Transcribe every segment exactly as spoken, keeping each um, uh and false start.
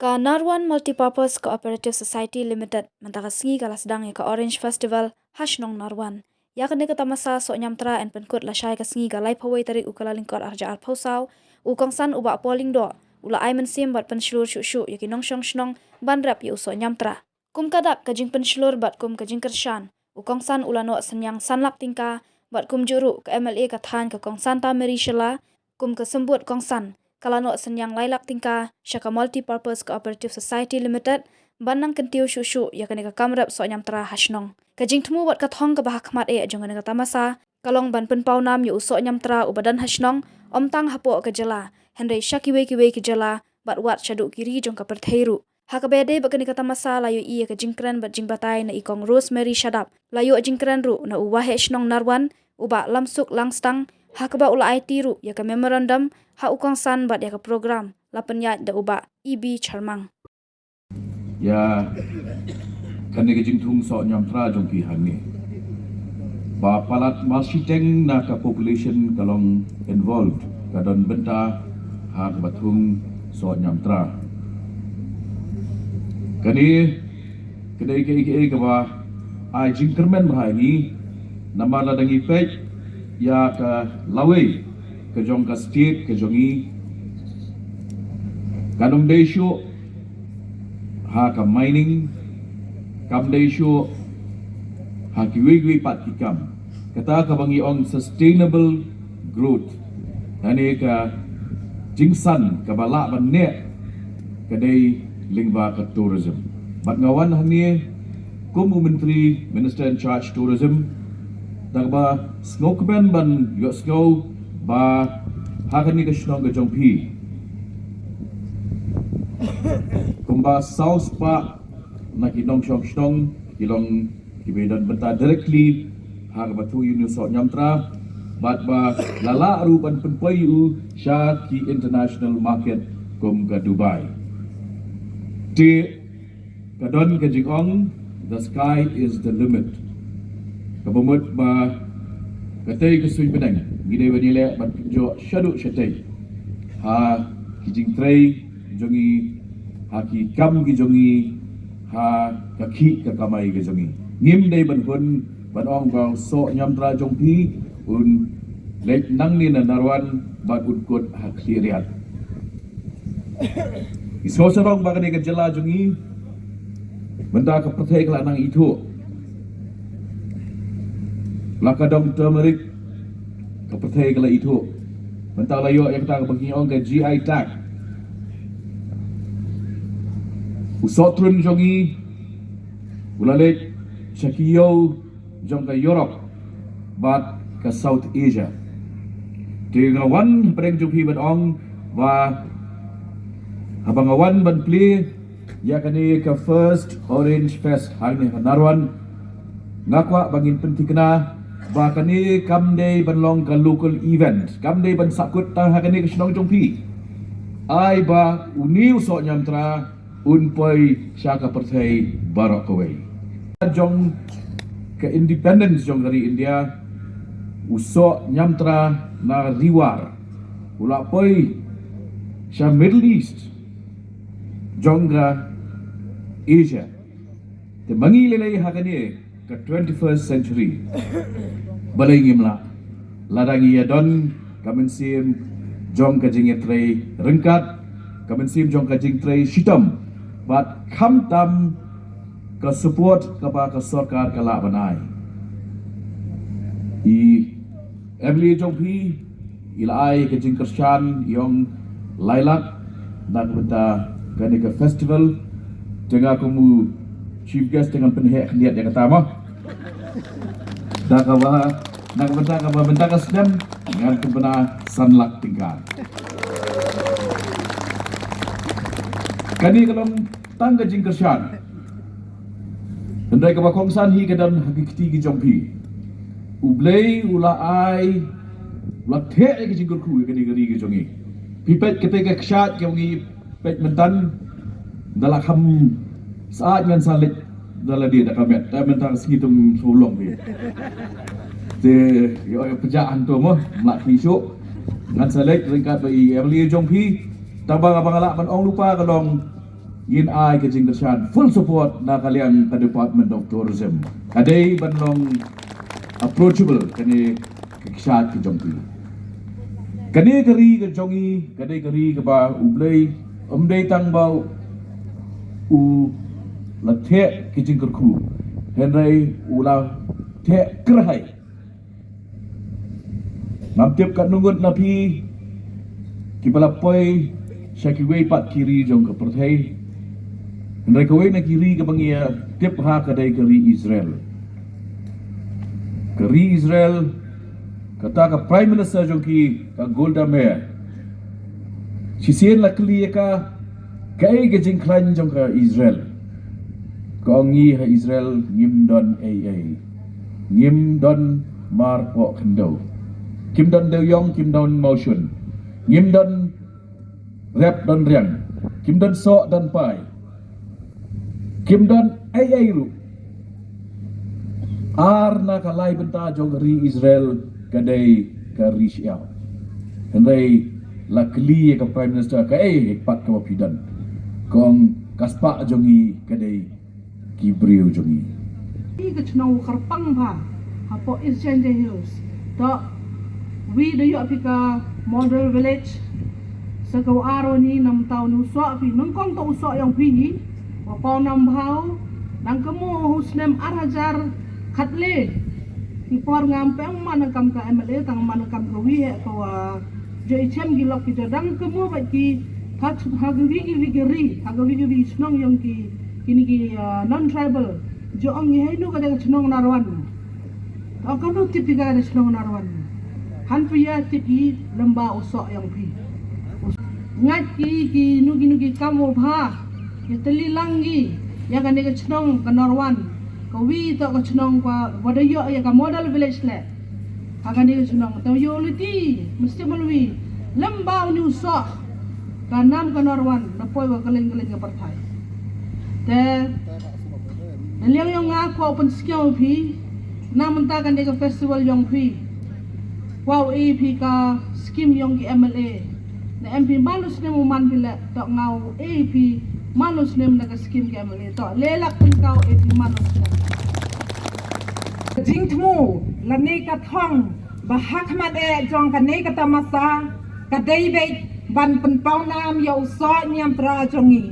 Ka Narwan Multipurpose Cooperative Society Limited mynta ka sngi ka la sdang ïa ka Orange Festival ha shnong Narwan. Ïa kane ka tamasa soh ñiamtra yn pynkut lashai ka sngi ka laiphew tarik u Kyllalyngkot arhajar arphew saw, u kongsan u Bah Paul Lyngdoh u la ai mynsiem bad pynshlur shuh shuh ïa ki nongshong shnong ban rep ïa u soh ñiamtra. Kum ka dak ka jingpynshlur bad kum ka jingkyrshan, u kongsan u la noh synñiang san lak tyngka, bad kumjuh ruh ka M L A ka thaiñ ka Kong Santa Mary Shylla, kum ka symbud kongsan, ka la noh synñiang lai lak tyngka sha ka Multipurpose Cooperative Society Limited ban nang kyntiew shuh shuh ïa kane ka kam rep soh ñiamtra ha shnong. Ka jingthmu bad ka thong kaba ha khmat eh jong kane ka tamasa ka long ban pynpaw nam ïa u soh ñiamtra uba don ha shnong, ym tang hapoh ka jylla, hynrei sha kiwei kiwei ki jylla bad wat shaduh ki ri jong ka pyrthei ruh. Ha kaba ïadei bad kane ka tamasa la ïohi ïa ka jingkren bad jingbatai na i Kong Rosemary Shadap. La ïoh jingkren ruh na u Waheh Shnong Narwan, u Bah Lamsuk Langstang, ha kaba u la aiti ruh ïa ka memorandum ha u kongsan bad ïa ka program la pynïaid da u Bah E B Charmang. Ïa kane ka jingthung soh ñiamtra jong phi hangne, ba palat ma shiteng na ka population ka long involved, ka don bynta ha kaba thung soh ñiamtra. Kane ka dei kaei kaei kaba ai jingkyrmen bha ïa ngi, namar lada ngi peit ïa ka lawei ka jong ka state ka jong ngi, kam dei shuh ha ka mining, kam dei shuh ha kiwei kiwei pat ki kam. Kata kaba ngi ong sustainable growth, lane ka jingsan kaba lah ban neh, ka dei lyngba ka tourism. Bad nga wan hangne kum u Myntri, Minister in Charge Tourism, da kaba sngewkmen ban ïohsngew ba ha kane ka shnong ka jong phi, kumba saw spah na ki nongshong shnong ki long kiba don bynta directly ha kaba thung ïa une u soh ñiamtra, bad ba la lah ruh ban pynpoi ïa u sha ki international market kum ka Dubai. Te ka don ka jingong, the sky is the limit. Kaba mut ba katei ka suiñ bneng ngi dei ban ïaleh ban pynjot shaduh shatei ha ki jingtrei jong ngi, ha ki kam ki jong ngi, ha ka khih ka kamai ka jong ngi. Ngim dei ban hun ban ong ba u soh ñiamtra jong phi un leit nangne na Narwan bad un kut ha Khliehriat. Ngi sngewsarong ba kane ka jylla jong ngi, mynta ka pyrthei ka la nang ithuh. La ka dong turmeric, ka pyrthei ka la ithuh. Mynta la ïoh ïa kata kaba ngi ong ka G I tag. U soh trun jong ngi u la leit sha ki ïew jong ka Europe bad ka South Asia. Te nga wan hapdeng jong phi ban ong ba haba nga wan ban plie ïa kane ka first Orange Fest hangne ha Narwan, nga kwah ba ngin pynthikna ba kane kam dei ban long ka local event, kam dei ban sahkut tang ha kane ka shnong jong phi. Ai ba une u soh ñiamtra un poi sha ka pyrthei baroh kawei. Jong ka independence jong ka ri India, u soh ñiamtra na Ri War u la poi sha Middle East jong ka Asia. Te ma ngi lei lei ha kane ka twenty-first century, balei ngim lah? Lada ngi ïa don ka mynsiem jong ka jingïatrei ryngkat, ka mynsiem jong ka jingtrei shitom, bad khamtam ka support kaba ka sorkar ka lah ban ai. I M L A jong phi i la ai ka jingkyrshan ïong lai lak na ka bynta kane ka festival. Te nga kum u chief guest te ngan pynheh khyndiat ïa kata mo. Da kaba na ka bynta kaba bynta ka snem ngan pynbna san lak tyngka. Kane ka long tang ka jingkyrshan. Hynrei kaba kongsan hi ka don ha ki kti ki jong phi. U Blei u la ai, u la theh ïa ka jingkyrkhu ïa kane ka ri ka jong ngi. Phi peit kata ka kshaid ka jong ngi, peit mynta da la kham syaid ngan sa leit da lade da ka met, da mynta ka sngi tum shu long phi. Te ïoh ïa pjah hangto mo, mlak phi shuh. Ngan sa leit ryngkat bad i M L A jong phi. Tang ba nga ba nga lah ban ong lypa ka long Ngin ai ka jingkyrshan full support na ka liang ka Department of Tourism. Ka dei ban long approachable kane ka kshaid ka jong phi. Kane ka ri ka jong i, ka dei ka ri kaba U Blei, um dei tang ba u la theh ki jingkyrkhu, hynrei u la theh kyrhai. Ngam tip katno ngut na phi kiba la poi sha kiwei pat ki ri jong ka pyrthei. Hynrei kawei na ki ri kaba ngi ïa tip ha ka dei ka ri Israel. Ka ri Israel, kata ka Prime Minister jong ki, ka Golda Meir, shisien la kylli ïa ka, kaei ka jingkhlaiñ jong ka Israel. Ka ong, ngi ha Israel ngim don ei ei. Ngim don mar poh khyndew. Kim don dewiong, kim don mawshun. Ngim don rep don riang. Kim don soh don pai. Kim don ei ei ruh. Ar na ka lai bynta jong ka ri Israel ka dei ka ri shyiap. Hynrei la kylli ïa ka Prime Minister, kaei pat kaba phi don. Ka ong, ka spah jong ngi ka dei ki briew jong ngi. Phi ka chnong kyrpang bha hapoh East Jaintia Hills. To wi da ïoh phi ka model village. Sa ka wa aro ni nam tau nu soh phi, nangkong to u soh ïong phi hi. Wa pau nam bhau, nang kamo u snem ar hajar khatle. Ki por ngam pem man kam ka M L A, tang man kam ka wi he ka wa jo i chem ki lok ki jo dang kamo ba ki ha ha ka wi ki wi ki ri, ha ka wi ki wi chnong ïong ki, kini ki, ah, non tribal. Jo ong ngi hei nu ka dang chnong Narwan. Ka kano tip ki ka dang chnong Narwan. Han phi ïa tip ki lem ba u soh ïong phi. Ngat ki ki nu ki nu ki kam u bha. Ki teli lang ki ïa kane ka chnong ka Narwan. Ka wi to ka chnong ka wa da ïoh ïa ka model village le. Ha kane ka chnong to ïoh liti mesti malwi. Lem ba u ni u soh. Ka nam ka Narwan na poi wa ka leng ka leng ka pyrthai. Te na liang ïong nga kwah u pynskhem phi. Na mynta kane ka festival ïong phi. Kwah u e phi ka skim ïong ki M L A. Na em phi man u snem u man phi le, to nga u e phi man u snem na ka skim ki M L A. To le lak pynkaw e phi man u snem. Jingthmu lane ka thong ba ha khmat eh jong kane ka tamasa ka dei beit ban pynpaw nam ïa u soh niam tra jong ngi.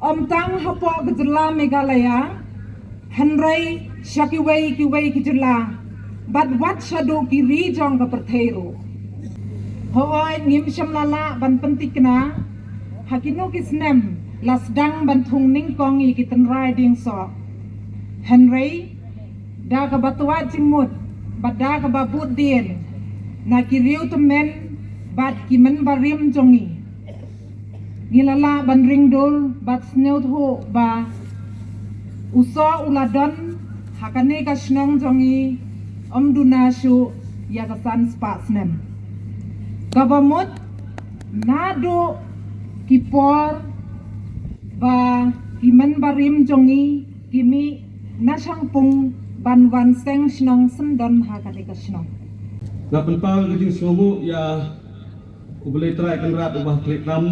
Ym tang hapoh ka jylla Meghalaya, hynrei sha kiwei kiwei ki jylla bad wat shaduh ki ri jong ka pyrthei ruh. Hooid ngim shym la lah ban pyntikna ha kino ki snem la sdang ban thung nyngkong ïa ki tynrai dieng soh. Hynrei da kaba twad jingmut bad da kaba bud dien na ki riew tymmen bad ki mynbarim jong ngi. Ngi la lah ban ring dur bad sngewthuh ba u soh u la don ha kane ka shnong jong ngi ym duna shuh ïa ka san spah snem. Kaba mut naduh ki por ba ki mynbarim jong ngi ki mih na shangpung ban wan seng shnong syndon ha kane ka shnong. Nga pynpaw ka jingsngewbha ïa U Blei Trai Kynrad uba ha khlieh tam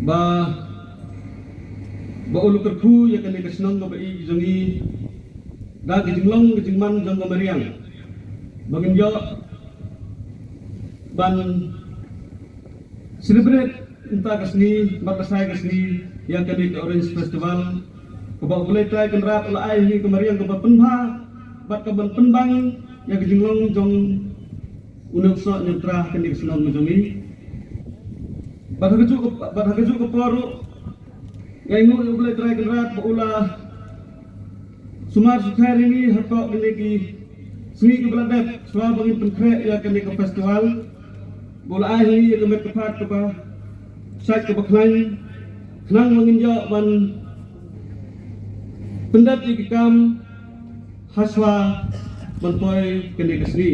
ba ba u la kyrkhu ïa kane ka shnong kaba i jong ngi da ka jinglong ka jingman jong ka mariang ba ngin ïoh ban celebrate mynta ka sngi, markasai ka sngi ïa kane ka Orange Festival kaba U Blei Trai Kynrad u la ai hi ka mariang kaba pynbha bad kaban pynbang ïa ka jinglong jong une u soh niam tra kane ka shnong jong ngi. Bad ha kajuh ka, bad ha kajuh ka por ruh ngai nguh ïa U Blei Trai Kynrad ba u la sumar sukher ïa ngi hapoh kine ki sngi kiba la dep shuwa ba ngin pynkhreh ïa kane ka festival. Ba u la ai ïa ngi ïa ka met ka phad kaba shait kaba khlaiñ khnang ba ngin ïoh ban pyndep ïa ki kam ha shuwa ban poi kane ka sngi.